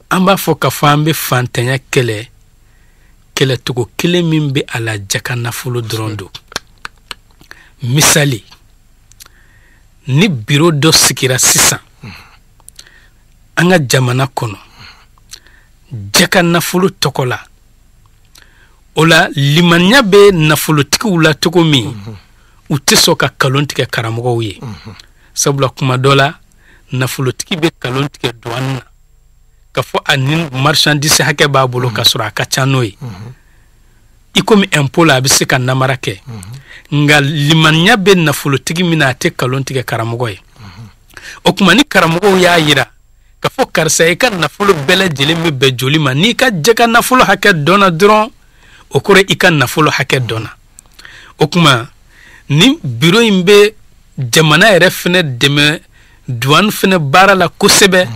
an b'a fɔ k'a fɔ an bɛ fantanya kɛlɛ, kɛlɛcogo kelen min bɛ a la, jaka nafolo dɔrɔn don. Misali, ni biro dɔ sigira sisan an ka jamana kɔnɔ jaka nafolo tɔgɔ la, o la limaniya bɛ nafolotigiw la cogo min, u tɛ sɔn ka nkalon tigɛ karamɔgɔw ye, sabula kuma dɔ la, nafolotigi bɛ nkalon tigɛ douane na k'a fɔ a ni marchandise hakɛ b'a bolo, ka sɔrɔ a ka ca n'o ye. I komi impôt la, a bɛ se ka namara kɛ. Nka limaniya bɛ nafolotigi min na, a tɛ nkalon tigɛ karamɔgɔ ye. O tuma ni karamɔgɔw y'a yira k'a fɔ karisa, i ka nafolo bɛɛ lajɛlen bɛ bɛn joli ma, n'i ka jaka nafolo hakɛ dɔnna dɔrɔn, o kɔrɔ i ka nafolo hakɛ dɔnna. O tuma ni biro in bɛ jamana yɛrɛ fɛnɛ dɛmɛ douane fɛnɛ baara la kosɛbɛ.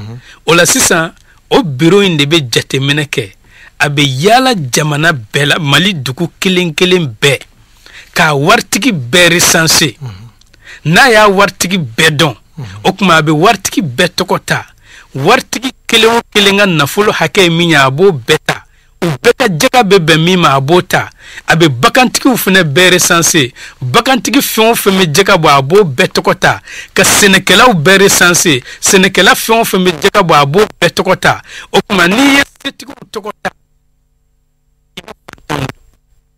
O la sisan, o biro in de bɛ jateminɛ kɛ, a bɛ yaala jamana bɛɛ la, Mali dugu kelen kelen bɛɛ, k'a waritigi bɛɛ recenser. N'a y'a waritigi bɛɛ dɔn, o tuma a bɛ waritigi bɛɛ tɔgɔ ta. Waritigi kelen o kelen ka nafolo hakɛ ye min ye, a b'o bɛɛ ta. U bɛɛ ka jaka bɛ bɛn min ma, a b'o ta. A bɛ bagantigiw fana bɛɛ recenser, bagantigi fɛn o fɛn bɛ jaka bɔ, a b'o bɛɛ tɔgɔ ta. Ka sɛnɛkɛlaw bɛɛ recenser, sɛnɛkɛla fɛn o fɛn bɛ jaka bɔ, a b'o bɛɛ tɔgɔ ta. O tuma n'i ye setigiw tɔgɔ ta, i bɛ fantanw dɔn.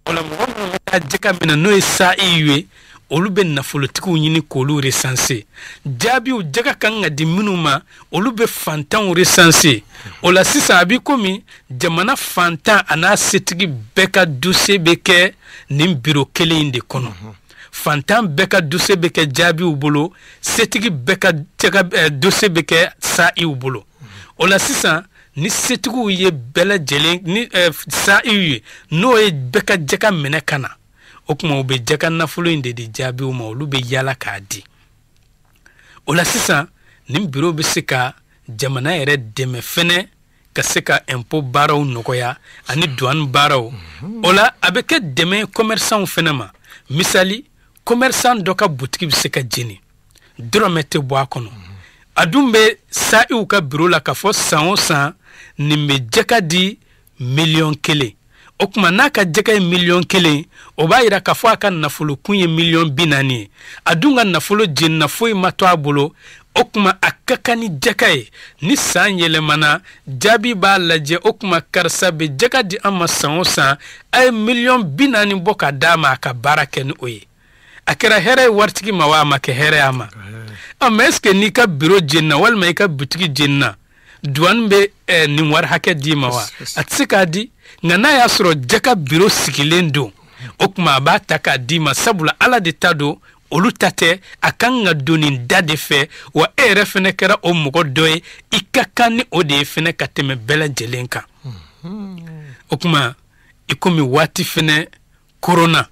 O la, mɔgɔ minnu bɛ taa jaka minɛ, n'o ye sa'i ye, olu bɛ nafolotigiw ɲini k'olu recenser. Jaabiw jaka kan ka di minnu ma, olu bɛ fantanw recenser. O la sisan, a b'i komi jamana fantan a n'a setigi bɛɛ ka dossier bɛ kɛ nin biro kelen in de kɔnɔ. Fantan bɛɛ ka dossier bɛ kɛ jaabiw bolo, setigi bɛɛ ka jaka dossier bɛ kɛ sa'iw bolo. O la sisan, ni setigiw ye bɛɛ lajɛlen ni sa'iw ye, n'o ye bɛɛ ka jaka minɛ ka na, o tuma u bɛ jaka nafolo in de di jaabiw ma, olu bɛ yaala k'a di. O la sisan, nin biro bɛ se ka jamana yɛrɛ dɛmɛ fɛnɛ ka se ka impôt baaraw nɔgɔya ani douane baaraw. O la, a bɛ kɛ dɛmɛ ye commerçant fɛnɛ ma. Misali, commerçant dɔ ka butigi bɛ se ka jeni, dɔrɔmɛ tɛ bɔ a kɔnɔ. A dun bɛ sa'iw ka biro la k'a fɔ san o san nin bɛ jaka di miliyɔn 1. O tuma n'a ka jaka ye miliyɔn 1, o b'a yira k'a fɔ a ka nafolo kun ye miliyɔn 40 ye. A dun ka nafolo jenina, foyi ma to a bolo. O tuma a ka kan ni jaka ye. Ni san yɛlɛmana, jaabi b'a lajɛ, o tuma karisa bɛ jaka di an ma san o san, a ye miliyɔn 40 bɔ ka d'a ma, a ka baara kɛ ni o ye. A kɛra hɛrɛ ye waritigi ma wa, a ma kɛ hɛrɛ ye a ma? Ɔ, mais est ce que n'i ka biro jenina walima i ka butigi jenina, douane bɛ nin wari hakɛ d'i ma wa? A tɛ se k'a di. Nka n'a y'a sɔrɔ jaka biro sigilen don, o tuma a b'a ta k'a d'i ma, sabula Ala de ta don, olu ta tɛ. A kan ka don nin da de fɛ wa. E yɛrɛ fɛnɛ kɛra o mɔgɔ dɔ ye, i ka kan ni o de ye fɛnɛ ka tɛmɛ bɛɛ lajɛlen kan. O tuma i komi waati fɛnɛ Korona.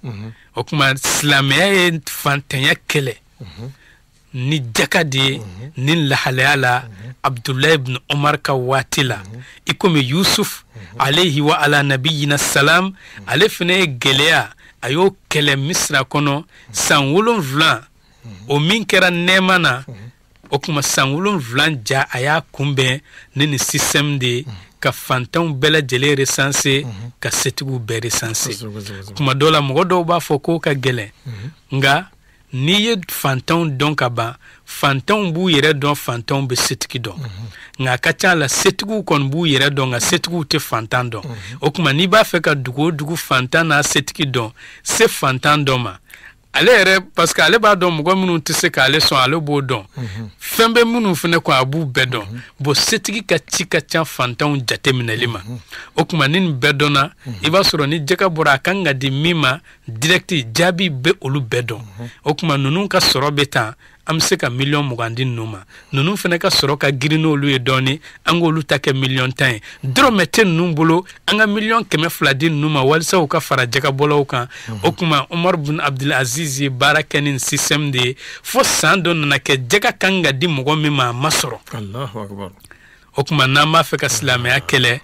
O tuma silamɛya ye fantanya kɛlɛ ni jaka de ye ni lahalaya la Abdulayi ibn Umar ka waati la, i komi Yusuf alayhi wa ala nabiyina salam, ale fana ye gɛlɛya a y'o kɛlɛ Misira kɔnɔ san 7, o min kɛra nɛɛma na. O tuma san 7 ja a y'a kunbɛn ni nin système de ye, ka fantanw bɛɛ lajɛlen recenser, ka setigiw bɛɛ recenser. Tuma dɔw la mɔgɔ dɔw b'a fɔ k'o ka gɛlɛn, nka n'i ye fantanw dɔn ka ban, fantanw b'u yɛrɛ dɔn, fantanw bɛ setigi dɔn. Nka a ka ca la setigiw kɔni b'u yɛrɛ dɔn, nka setigiw tɛ fantan dɔn. O tuma n'i b'a fɛ ka dugu o dugu fantan n'a setigi dɔn, se fantan dɔ ma ale yɛrɛ, parce que ale b'a dɔn mɔgɔ minnu tɛ se k'ale sɔn, ale b'o dɔn. Fɛn bɛ minnu fana kɔ, a b'u bɛɛ dɔn. Bon, setigi ka ci ka ca fantanw jateminɛli ma. O tuma ni nin bɛɛ dɔnna, i b'a sɔrɔ ni jaka bɔra a kan ka di min ma direct, jaabi bɛ olu bɛɛ dɔn. O tuma ninnu ka sɔrɔ bɛ tan, an bɛ se ka miliyɔn 20 di ninnu ma. Ninnu fana ka sɔrɔ ka girin n'olu ye dɔɔni, an k'olu ta kɛ miliyɔn 10 ye. Dɔrɔmɛ tɛ ninnu bolo, an ka miliyɔn 200 di ninnu ma walisa u ka fara jagabɔlaw kan. O tuma Umar bin Abdulaziz ye baara kɛ ni système de ye, fo san dɔ nana kɛ jaga kan ka di mɔgɔ min ma, a ma sɔrɔ. O tuma n'an b'a fɛ ka silamɛya kɛlɛ,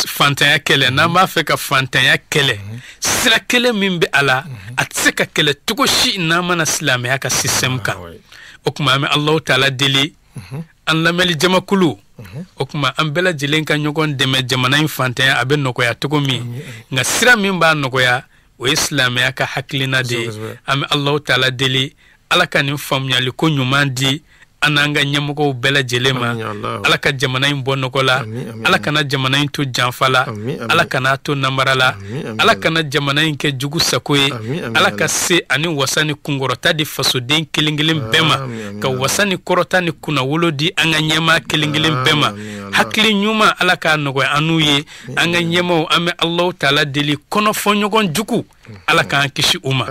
fantanya kɛlɛ, n'an b'a fɛ ka fantanya kɛlɛ, sira kelen min bɛ a la, a tɛ se ka kɛlɛ cogo si n'an mana silamɛya ka système kan. O tuma an bɛ Alahu taala deli, an lamɛnli jamakulu, o tuma an bɛɛ lajɛlen ka ɲɔgɔn dɛmɛ jamana in fantanya a bɛ nɔgɔya cogo min. Nka sira min b'a nɔgɔya, o ye silamɛya ka hakilina de ye. An bɛ Alahu taala deli, Ala ka nin faamuyali ko ɲuman di an n'an ka ɲɛmɔgɔw bɛɛ lajɛlen ma. Ala ka jamana in bɔ nɔgɔ la, Ala kana jamana in to janfa la, Ala kana to namara la, Ala kana jamana in kɛ jugu sago ye. Ala ka se ani wasa ni kunkɔrɔta di fasoden kelen kelen bɛɛ ma, ka wasa ni kɔrɔta ni kunnawolo di an ka ɲɛmaa kelen kelen bɛɛ ma. Hakili ɲuman, Ala k'a nɔgɔya an n'u ye, an ka ɲɛmaaw. An bɛ Alahu taala deli, kɔnɔfɔɲɔgɔn jugu, Ala k'an kisi u ma.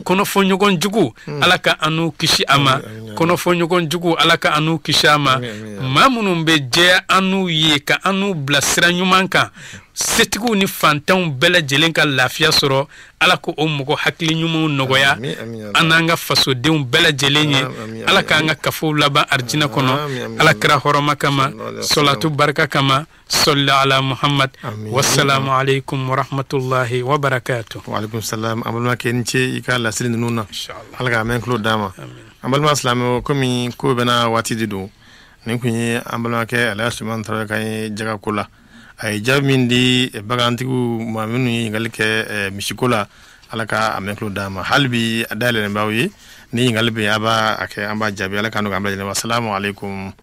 Kɔnɔfɔɲɔgɔn jugu, Ala ka an n'u kisi a ma. Kɔnɔfɔɲɔgɔn jugu, Ala ka an n'u kisi a ma. Maa minnu bɛ jɛya an n'u ye, ka an n'u bila sira ɲuman kan, setigiw ni fantanw bɛɛ lajɛlen ka lafiya sɔrɔ, Ala ko o mɔgɔ hakili ɲumanw nɔgɔya an n'an ka fasodenw bɛɛ lajɛlen ye. Ala k'an ka kafow laban arijinɛ kɔnɔ, Ala kira hɔrɔma kama, sɔlatu barika kama, sɔli ala Muhammad. Wasalamu alaikum warahmatullahi wabarakatuh. Wa alaikum salam. An balimakɛ, ni ce i ka laseli ninnu na. Ala k'a mɛn tulo d'a ma. An balima silamɛw, komi ko bɛna waati de don, nin kun ye an balimakɛ Alhaji Sulemani Tarawele kan ye jagako la. A ye jaabi min di bagantigiw ma minnu ye ɲininkali kɛ misiko la, Ala ka a mɛn tulo d'a ma. Hali bi a dayɛlɛlen b'aw ye, ni ɲininkali bɛ yen, a b'a kɛ, an b'a jaabi. Ala k'an n'o k'an bɛɛ lajɛlen ma. Salamu alaikum.